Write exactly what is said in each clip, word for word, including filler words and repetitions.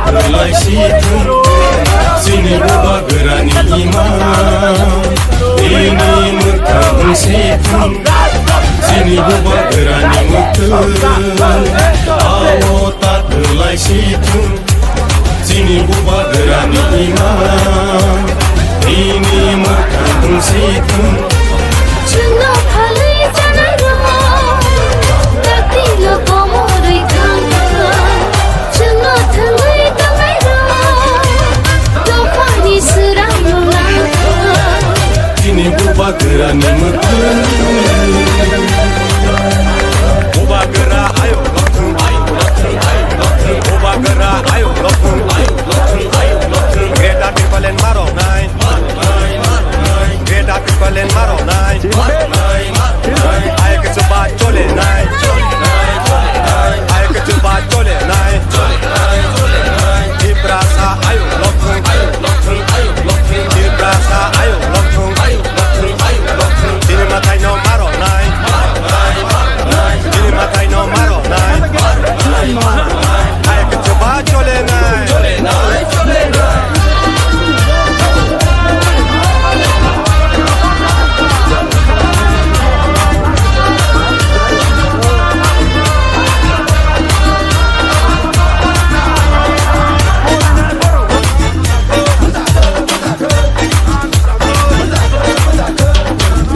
Lai si thung, chini bubagrani imang, ini mwkhang si thung, chini bubagrani mwkhang, awo ta lai si thung, chini bubagrani imang, ini mwkhang si thung. Chwngno phalwi chanai rok, taktino komorwi thangkha. Chwngno thangwi tongnai rok, dophani swrang rok nangkha. Chini bubagrani mwkhang. Bubagra ayo, bubagra ayo, Greater Tipraland maroknai. Greater Tipraland maroknai. Ai kichu ba chole nai. Ai kichu ba chole nai. Tiprasa ayo lokthung. Tiprasa ayo lokthung. Chini mathai no maroknai. Chini mathai no maroknai. Ai kichu ba chole nai.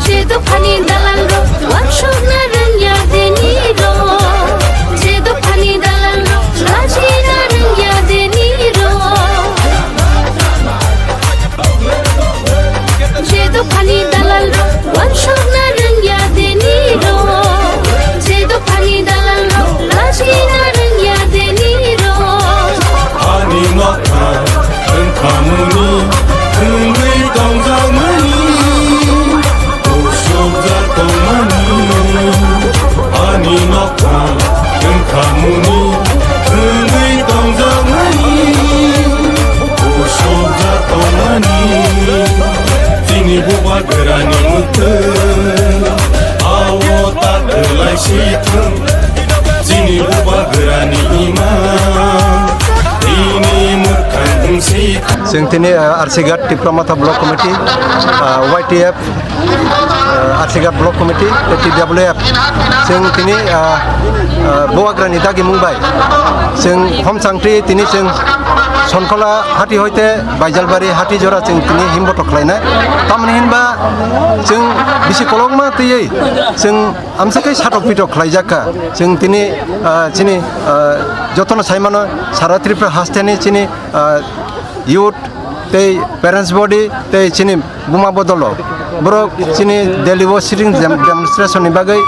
Je dophani dalalrok wansukna rwngya denirok. Je dophani dalalrok lachina rwngya denirok. Je dophani dalalrok wansukna rwngya denirok. Je dophani dalalrok lachina rwngya denirok. Ani nokha wngkhamuni wngwi tongjakmani, kusukjak tongmani. Ani nokha wngkhamuni wngwi tongjakmani, kusukjak tongmani. Chini bubagrani mwkhang, awo ta lai si thung. Chini bubagrani imang, ini mwkhang si thung. Chwng tini, ah, R C Ghat Tipra Motha Block Committee, ah, Y T F, ah, R C Ghat Block Committee, tei T W F. Chwng tini, ah, ah, bubagrani dagimung bai chwng homchangtwi tini chwng Sonkhola hati hoite Baijalbari hati jora chwng tini himbotok khlainai. Tamoni hinba chwng bisi kolokma twiwi chwng amswkhe satok pitok khlaijak kha. Chwng tini, ah, chini, ah, jotono saimano sara Tripura hasteni chini, ah, youth tei parents body tei chini buma bodolo borok chini Delhi o sitting dem-, demonstration ni bagwi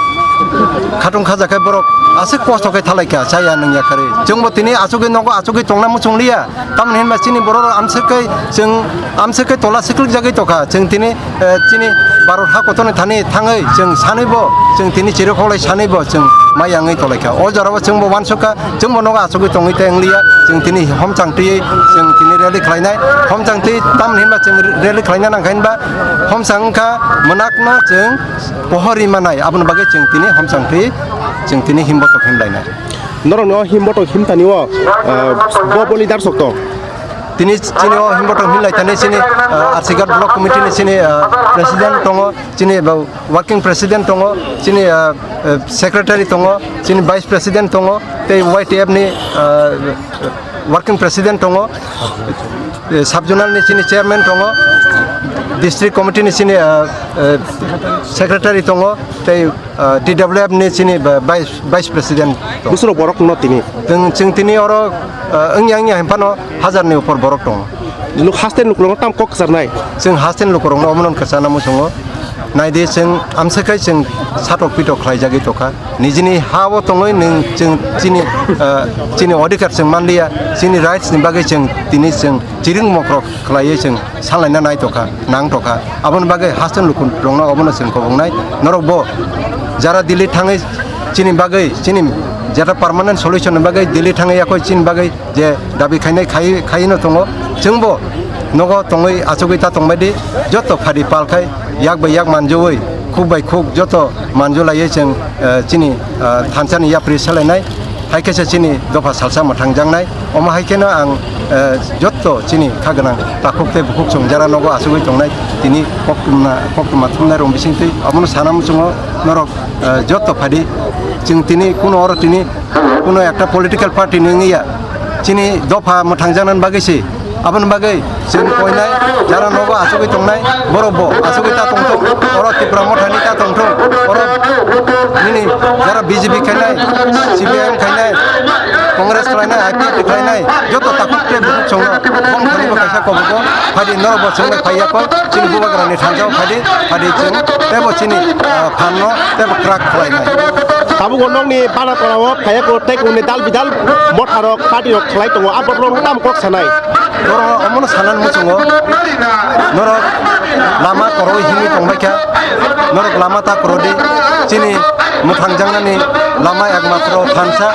khatung khajakhe borok aswk kosto khe thalaikha chaya nungya kharwi. Chwngbo tini achugwi nogo achugwi tongna muchungliya. Tamoni hinba chini borok rok amswk khe chwng amswk khe tola swklikjagwi tongkha. Chwng tini, eh, chini Bharat ha kotorni thani thangwi chwng sanwibo, chwng tini chirikhoklai sanwibo chwng mai yangwi tonglaikha. O jorao chwngbo uansukha, chwngbo nogo achugwi tongwi tei wngliya. Chwng tini homchang twiwi chwng tini rally khlainai. Homchang twi tamoni hinba chwng rally khlaina nangkha hinba homchang wngkha mwnakno chwng pohor ri manai. Aboni bagwi chwng tini homchang twi chwng tini himbotok himlainai. Norokno himbotok himtani o, ah, bo bo leader sok tong. Tini chini o himbotok himlai tani chini, ah, R C Ghat Block Committee ni chini, ah, President tongo, chini ba Working President tongo, chini, ah, ah, Secretary tongo, chini Vice President tongo, tei Y T F ni, ah, Working President tongo, eh, Sub Zonal ni chini Chairman tongo, District Committee ni chini, ah, ah, Secretary tongo, tei ah, T W F ni chini ba-, vice, vice president tong. Bwswrok borok no tini? Chwng, chwng tini oro, ah, wngya wngya hinphano hajar ni upor borok tongo. Nuk haste nuk rok tam kok kwcharnai? Chwng haste ni lukurokno omono kwchana muchungo. Naidi chwng amswk khe chwng satok pitok khlaijagwi tongkha. Nijini ha o tongwi nwng chwng chini, ah, chini odhikar chwng manliya, chini rights ni bagwi chwng tini chwng chiring mokrok khlaiwi chwng salaina nai tongkha, nang tongkha. Aboni bagwi haste ni lukurokno obono chwng kobongnai. Norok bo jara Delhi thangwi chini bagwi, chini jeta permanent solution ni bagwi Delhi thangwi yakho chini bagwi je dabi khainai khai, khaino tongo. Chwngbo nogo tongwi achugwi ta tongbaidi joto phadi pal khai yak bai yak manjui, khuk bai khuk joto manjulaiwi chwng, eh, chini, eh, thansa ni yapri salainai. Hai khe se chini dopha salsa mwthangjaknai. Omo hai kheno ang eh, jotto chini kha gwnang takhuk tei bukhuk chwng jara nogo achugwi tongnai, tini koktwma, koktwma thumnai rok bisingtwi abono sana muchungo norok, eh, jotto phadi. Chwng tini kuno oro tini kuno ekta political party ni wngya, chini dopha mwthangjaknani bagwi se. Aboni bagwi chwng koinai jara nogo achugwi tongnai, borok bo achugwi ta tongthok, oro Tipra Mothani ta tongthok, oro nini jara B J P khainai, C P I M khainai, Congress khlainai, I P F T khlainai, joto takhuk tei bukhuk chwngno bong thani bo kaisa kobogo phadi norok bo chwng bai phaiya kho, chini bubagrani thansa o phadi, phadi chwng tei bo chini, ah, phan no tei bo crack khlainai. Tabuk o nokni bana tola o phaiya kho tei kungni dal bidal motha rok party rok khlai tongo, a borok rok tam kok sanai. Norok omono sanani muchungo, norok lama koroi himwi tongbaikha, norok lama ta korodi, chini mwthangjaknani lama ekmatro thansa,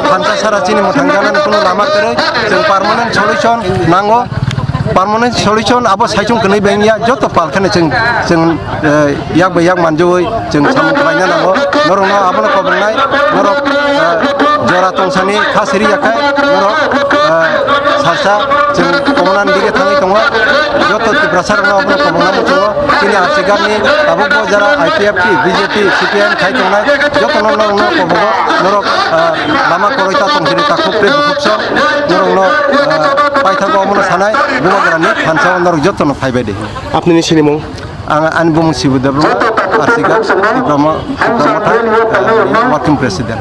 thansa sara chini mwthangjaknani kunu lama kwrwi, chwng permanent solution nango, permanent solution abo saichung kwnwi bengya, joto palkhani chwng, chwng, eh, yak bai yak manjui chwng samung khlaina nango. Norokno abono kobongnai, norok, eh, jora tongsani kha siri yakhai, norok, eh, salsa chwng kobongnani dige thangwi tongo. Joto Tiprasa rokno abono kobongna muchungo. Chini Arshigarni tabukbo jara I P F T, B J P, C P I M khai tongnai, jotono norokno kobongo. Norok, eh, lama koroi ta tong sini takhuk tei bukhuk song. Norokno, eh, paithago abono sanai, bubagrani thansa o norok jotono phaibai di. Apnini sinimung? Ang ani bumung Sibu Debbarma, Arshigar, Tipra Mo-, Tipra Motha, eh, working president.